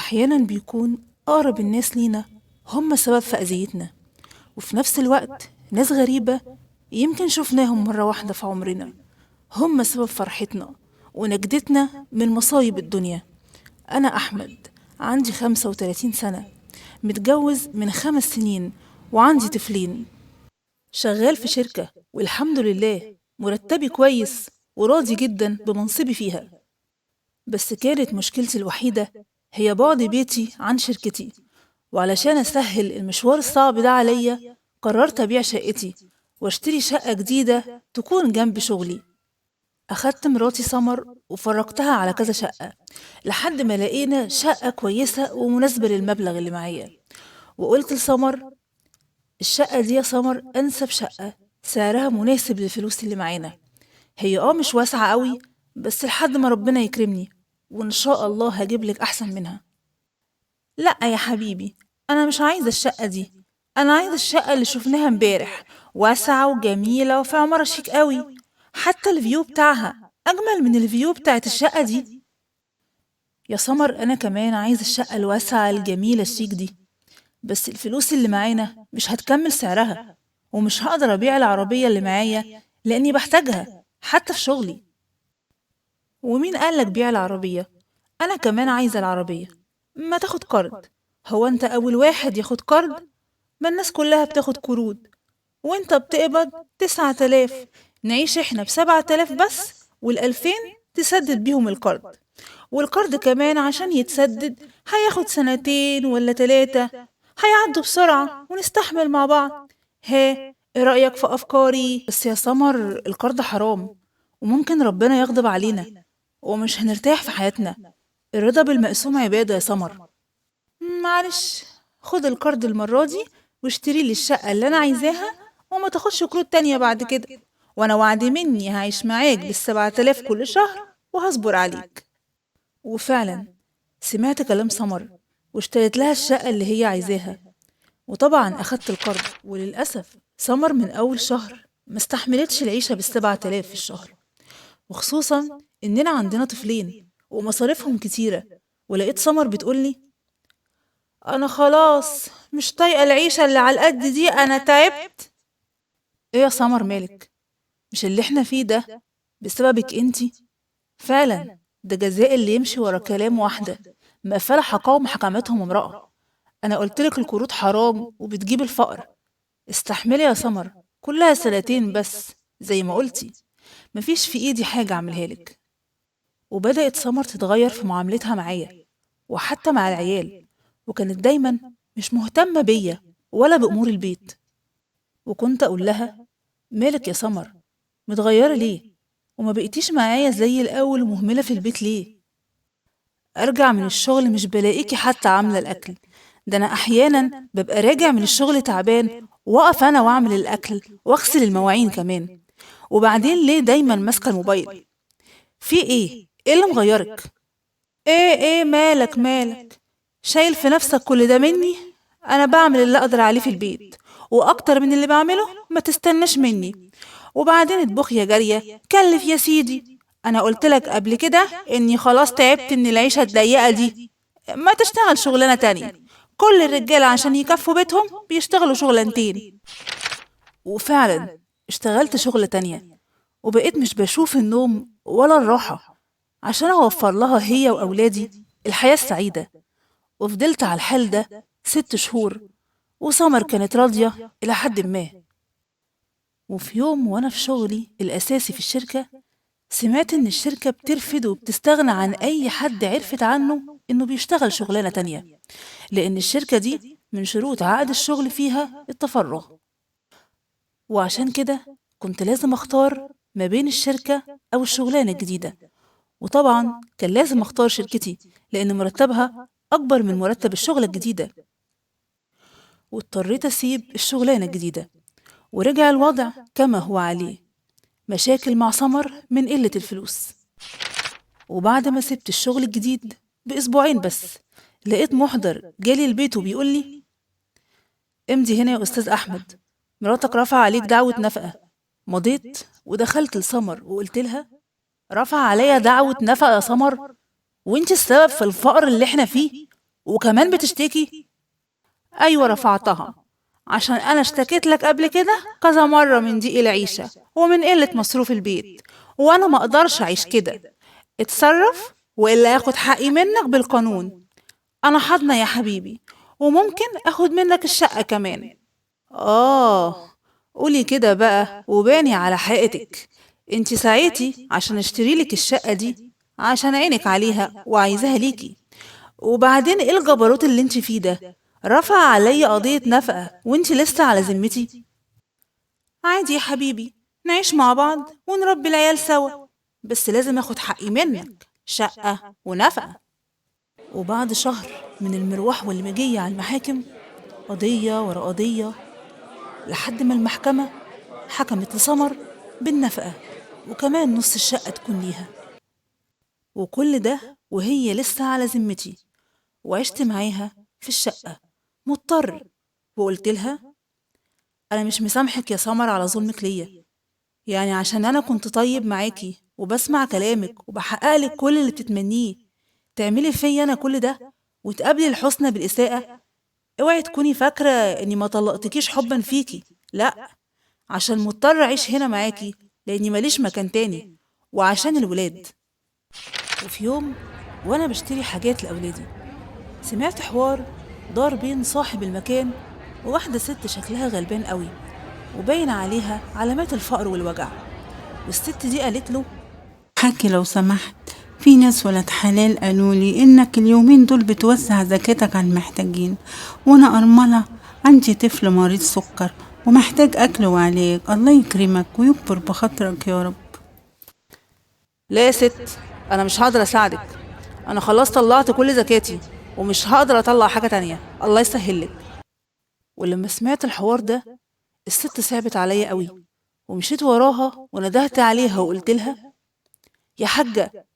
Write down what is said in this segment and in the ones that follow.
أحيانا بيكون أقرب الناس لينا هم سبب في أذيتنا، وفي نفس الوقت ناس غريبة يمكن شفناهم مرة واحدة في عمرنا هم سبب فرحتنا ونجدتنا من مصايب الدنيا. أنا أحمد، عندي 35 سنة، متجوز من 5 سنين وعندي طفلين، شغال في شركة والحمد لله مرتبي كويس وراضي جدا بمنصبي فيها. بس كانت مشكلتي الوحيدة هي بعد بيتي عن شركتي، وعلشان أسهل المشوار الصعب ده عليا قررت أبيع شقتي واشتري شقة جديدة تكون جنب شغلي. أخدت مراتي سمر وفرقتها على كذا شقة لحد ما لقينا شقة كويسة ومناسبة للمبلغ اللي معايا، وقلت لسمر الشقة دي يا سمر أنسب شقة، سعرها مناسب للفلوس اللي معانا، هي مش واسعة قوي بس لحد ما ربنا يكرمني وإن شاء الله هجيب لك أحسن منها. لأ يا حبيبي، أنا مش عايزة الشقة دي، أنا عايزة الشقة اللي شفناها امبارح، واسعة وجميلة وفي عمارة شيك قوي، حتى ال view بتاعها أجمل من ال view بتاعت الشقة دي. يا سمر أنا كمان عايزة الشقة الواسعة الجميلة الشيك دي، بس الفلوس اللي معانا مش هتكمل سعرها، ومش هقدر أبيع العربية اللي معايا لأني بحتاجها حتى في شغلي. ومين قالك بيع العربية؟ أنا كمان عايزة العربية. ما تاخد قرض، هو أنت أول واحد ياخد قرض؟ ما الناس كلها بتاخد قروض، وانت بتقبض 9000، نعيش احنا ب7000 بس، وال2000 تسدد بيهم القرض، والقرض كمان عشان يتسدد هياخد 2 ولا 3، هيعدوا بسرعة ونستحمل مع بعض. ها، ايه رأيك في أفكاري؟ بس يا سمر القرض حرام وممكن ربنا يغضب علينا ومش هنرتاح في حياتنا، الرضا بالمقسوم عبادة يا سمر. معلش، خد القرض المرة دي واشتري لي الشقة اللي أنا عايزاها وما تاخدش قروض تانية بعد كده، وأنا وعد مني هعيش معاك بال7000 كل شهر وهصبر عليك. وفعلا سمعت كلام سمر واشتريت لها الشقة اللي هي عايزاها، وطبعا أخدت القرض. وللأسف سمر من أول شهر ما استحملتش العيشة بال7000 في الشهر، وخصوصا إننا عندنا طفلين ومصاريفهم كتيرة. ولقيت سمر بتقولي أنا خلاص مش طايقة العيشة اللي على القد دي، أنا تعبت. إيه يا سمر مالك؟ مش اللي احنا فيه ده بسببك انتي؟ فعلا ده جزاء اللي يمشي ورا كلام واحدة ما فلح قوم حكمتهم امرأة. أنا قلتلك القروض حرام وبتجيب الفقر، استحملي يا سمر، كلها 2 سنين بس زي ما قلتي، مفيش في إيدي حاجة أعملها لك. وبدأت سمر تتغير في معاملتها معايا وحتى مع العيال، وكانت دايما مش مهتمة بيا ولا بأمور البيت. وكنت أقول لها مالك يا سمر متغيرة ليه وما بقيتيش معايا زي الأول ومهملة في البيت ليه؟ أرجع من الشغل مش بلاقيكي حتى عاملة الأكل، ده أنا أحيانا ببقى راجع من الشغل تعبان وأقف أنا وأعمل الأكل وأغسل المواعين كمان. وبعدين ليه دايما ماسكة الموبايل؟ في إيه؟ إيه اللي مغيرك؟ إيه مالك شايل في نفسك كل ده مني؟ أنا بعمل اللي أقدر عليه في البيت وأكتر من اللي بعمله ما تستناش مني. وبعدين اطبخ يا جارية، كلف يا سيدي، أنا قلتلك قبل كده إني خلاص تعبت من العيشة الضيقة دي، ما تشتغل شغلانة تانية، كل الرجالة عشان يكفوا بيتهم بيشتغلوا شغلانتين. وفعلا اشتغلت شغلة تانية وبقيت مش بشوف النوم ولا الراحة عشان أوفر لها هي وأولادي الحياة السعيدة. وفضلت على الحال ده 6 شهور، وسمر كانت راضية إلى حد ما. وفي يوم وأنا في شغلي الأساسي في الشركة سمعت إن الشركة بترفض وبتستغنى عن أي حد عرفت عنه إنه بيشتغل شغلانة تانية، لأن الشركة دي من شروط عقد الشغل فيها التفرغ. وعشان كده كنت لازم أختار ما بين الشركة أو الشغلانة الجديدة، وطبعا كان لازم أختار شركتي لأن مرتبها أكبر من مرتب الشغلة الجديدة. واضطريت أسيب الشغلانة الجديدة، ورجع الوضع كما هو عليه، مشاكل مع سمر من قلة الفلوس. وبعد ما سبت الشغل الجديد ب2 أسبوع بس لقيت محضر جالي البيت وبيقول لي امضي هنا يا أستاذ أحمد، مراتك رفع عليك دعوة نفقة. مضيت ودخلت لسمر وقلت لها رفع عليا دعوة نفقة يا سمر، وانت السبب في الفقر اللي احنا فيه، وكمان بتشتكي؟ أيوة رفعتها، عشان أنا اشتكيت لك قبل كده كذا مرة من ضيق العيشة ومن قلة مصروف البيت، وأنا ما أقدرش أعيش كده. اتصرف وإلا آخد حقي منك بالقانون. أنا حاضنة يا حبيبي، وممكن أخد منك الشقة كمان. قولي كده بقى وباني على حقيقتك. انت سعيتي عشان اشتري لك الشقة دي عشان عينك عليها وعايزاها ليكي، وبعدين ايه الجبروت اللي انت فيه ده؟ رفع عليا قضية نفقة وانت لسه على ذمتي. عادي يا حبيبي، نعيش مع بعض ونربي العيال سوا، بس لازم اخد حقي منك، شقة ونفقة. وبعد شهر من المروح والمجية على المحاكم، قضية ورا قضية، لحد ما المحكمة حكمت لسمر بالنفقة وكمان نص الشقة تكون ليها. وكل ده وهي لسه على ذمتي، وعشت معاها في الشقة مضطر. وقلت لها أنا مش مسامحك يا سمر على ظلمك ليا، يعني عشان أنا كنت طيب معاكي وبسمع كلامك وبحقق لك كل اللي بتتمنيه، تعملي فيا أنا كل ده وتقابلي الحسنى بالإساءة؟ اوعي تكوني فاكرة إني ما طلقتكيش حبا فيكي، لأ، عشان مضطر أعيش هنا معاكي لأني ماليش مكان تاني، وعشان الولاد. وفي يوم وأنا بشتري حاجات لأولادي، سمعت حوار دار بين صاحب المكان وواحدة ست شكلها غلبان قوي وباين عليها علامات الفقر والوجع. والست دي قالت له حكي لو سمحت، في ناس ولاد حلال قالوا لي إنك اليومين دول بتوزع زكاتك على المحتاجين، وأنا أرملة عندي طفل مريض سكر ومحتاج أكل وعلاج، الله يكرمك ويكبر بخاطرك يا رب. لا يا ست، أنا مش هقدر أساعدك، أنا خلاص طلعت كل زكاتي ومش هقدر أطلع حاجة تانية، الله يسهلك. ولما سمعت الحوار ده الست صعبت عليا قوي، ومشيت وراها وندهت عليها وقلت لها يا حاجة،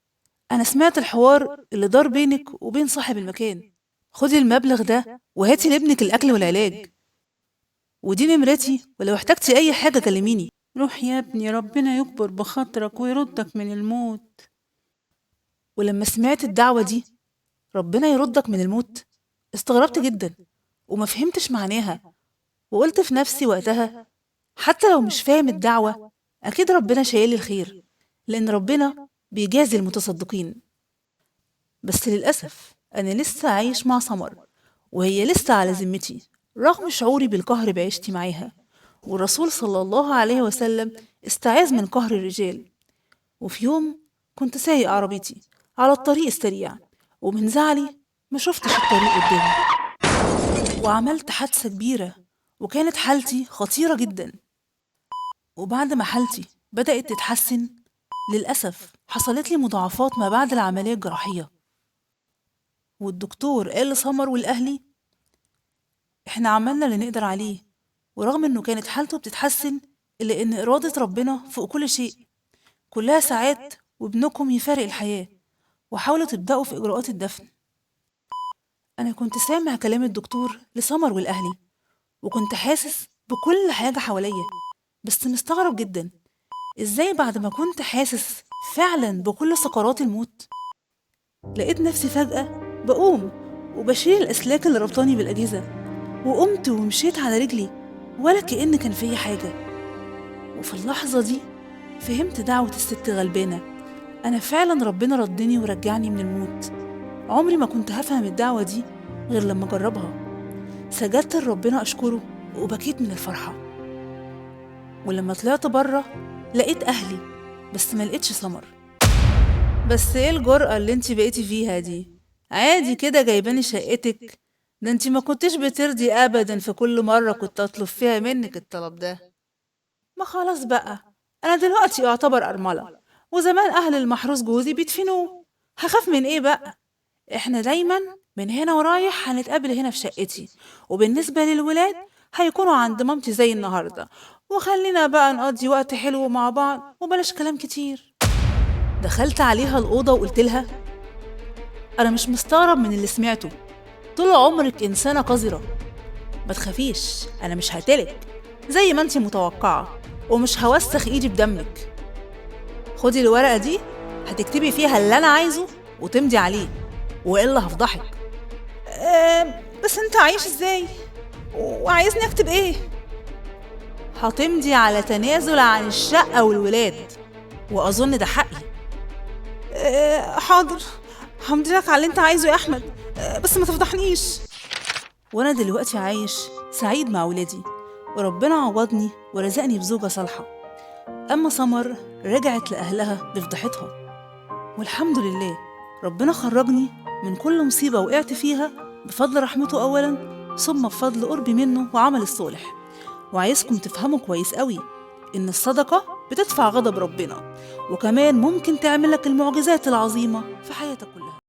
أنا سمعت الحوار اللي دار بينك وبين صاحب المكان، خدي المبلغ ده وهاتي لابنك الأكل والعلاج، ودي نمرتي، ولو احتجتي أي حاجة كلميني. روح يا ابني، ربنا يكبر بخاطرك ويردك من الموت. ولما سمعت الدعوة دي ربنا يردك من الموت، استغربت جدا وما فهمتش معناها، وقلت في نفسي وقتها حتى لو مش فاهم الدعوة أكيد ربنا شايل الخير، لأن ربنا بيجازي المتصدقين. بس للأسف أنا لسه عايش مع سمر وهي لسه على ذمتي رغم شعوري بالقهر بعيشتي معاها. والرسول صلى الله عليه وسلم استعاذ من قهر الرجال. وفي يوم كنت سايق عربيتي على الطريق السريع، ومن زعلي ما شفتش الطريق قدامي، وعملت حادثة كبيرة وكانت حالتي خطيرة جدا. وبعد ما حالتي بدأت تتحسن للأسف حصلت لي مضاعفات ما بعد العملية الجراحية، والدكتور قال لسمر والأهلي احنا عملنا اللي نقدر عليه، ورغم انه كانت حالته بتتحسن إلا ان إرادة ربنا فوق كل شيء، كلها ساعات وابنكم يفارق الحياة، وحاولوا تبدأوا في إجراءات الدفن. أنا كنت سامع كلام الدكتور لسمر والأهلي، وكنت حاسس بكل حاجة حواليا، بس مستغرب جدا إزاي بعد ما كنت حاسس فعلا بكل سكرات الموت لقيت نفسي فجأة بقوم وبشيل الأسلاك اللي ربطاني بالأجهزة، وقمت ومشيت على رجلي ولا كأن كان فيا حاجة. وفي اللحظة دي فهمت دعوة الست غلبانة، أنا فعلا ربنا ردني ورجعني من الموت. عمري ما كنت هفهم الدعوة دي غير لما أجربها. سجدت لربنا أشكره وبكيت من الفرحة. ولما طلعت بره لقيت أهلي، بس ما لقيتش سمر. بس إيه الجرأة اللي انتي بقيتي فيها دي؟ عادي كده جايباني شقتك؟ ده انتي ما كنتش بترضي أبدا في كل مرة كنت أطلب فيها منك الطلب ده. ما خلاص بقى، أنا دلوقتي أعتبر أرملة، وزمان أهل المحروس جوزي بيدفنوه، هخاف من إيه بقى؟ إحنا دايما من هنا ورايح هنتقابل هنا في شقتي، وبالنسبة للولاد هيكونوا عند مامتي زي النهاردة، وخلينا بقى نقضي وقت حلو مع بعض وبلاش كلام كتير. دخلت عليها الأوضة وقلت لها أنا مش مستغرب من اللي سمعته، طول عمرك إنسانة قذرة، ما تخافيش أنا مش هقتلك زي ما انتي متوقعة، ومش هوسخ إيدي بدمك. خدي الورقة دي هتكتبي فيها اللي أنا عايزه وتمضي عليه، وإلا هفضحك. بس انت عايش ازاي؟ وعايزني اكتب ايه؟ هتمضي على تنازل عن الشقة والولاد، وأظن ده حقي. حاضر، همضي لك على اللي انت عايزه يا أحمد، بس ما تفضحنيش. وأنا دلوقتي عايش سعيد مع ولادي، وربنا عوضني ورزقني بزوجة صالحة. أما سمر رجعت لأهلها بفضيحتها، والحمد لله ربنا خرجني من كل مصيبة وقعت فيها بفضل رحمته أولا، ثم بفضل قربي منه وعمل الصالح. وعايزكم تفهموا كويس قوي إن الصدقة بتدفع غضب ربنا، وكمان ممكن تعملك المعجزات العظيمة في حياتك كلها.